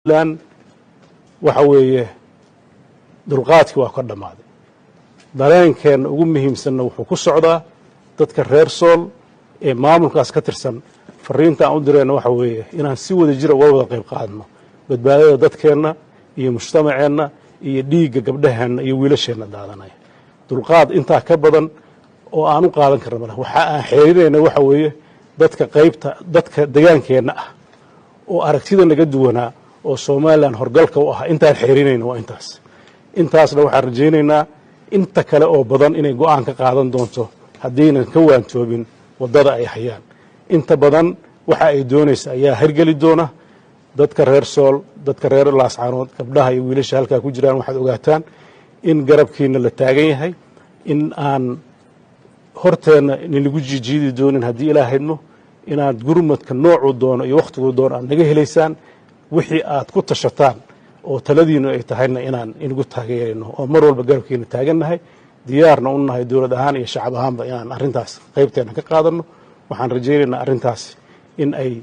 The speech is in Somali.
Puntland waxa weeye dulqaadkii waa ka dhammaaday. Dareenkeenna ugu muhiimsanna wuxuu ku socdaa dadka reer Sool ee maamulkaas ka tirsan. Fariinta aan u dirayna waxa weeye inaan si wada jira uga wada qayb qaadno badbaadada dadkeenna iyo mujtamaceenna iyo dhiigga gabdhaheenna iyo wiilasheenna daadanaya. Dulqaad intaa ka badan oo aan u qaadan karna male. Waxa aan xeerinayna waxa weeye dadka qaybta dadka degaankeenna ah oo aragtida naga duwanaa oo Somaliland horgalka u ahaa. Intaan xeerinayna waa intaas. Intaasna waxaan rajaynaynaa inta kale oo badan inay go'aan ka qaadan doonto haddaynan ka waantoobin waddada ay hayaan. Inta badan waxa ay doonaysa ayaa hirgeli doona. Dadka reer Sool, dadka reer Laascaanood, gabdhaha iyo wiilasha halkaa ku jiraan, waxaad ogaataan in garabkiina la taagan yahay, in aan horteenna inlagu jiijiidi doonin haddii Ilaah idmo, inaad gurmadka noocuu doono iyo wakhtiguu doono aad naga helaysaan. Wixii aad ku tashataan oo taladiinu ay tahayna inaan inagu taageerayno oo mar walba garabkiina taagannahay, diyaarna u nahay dowlad ahaan iyo shacab ahaanba inaan arrintaas qaybteenna ka qaadanno. Waxaan rajaynaynaa arrintaas in ay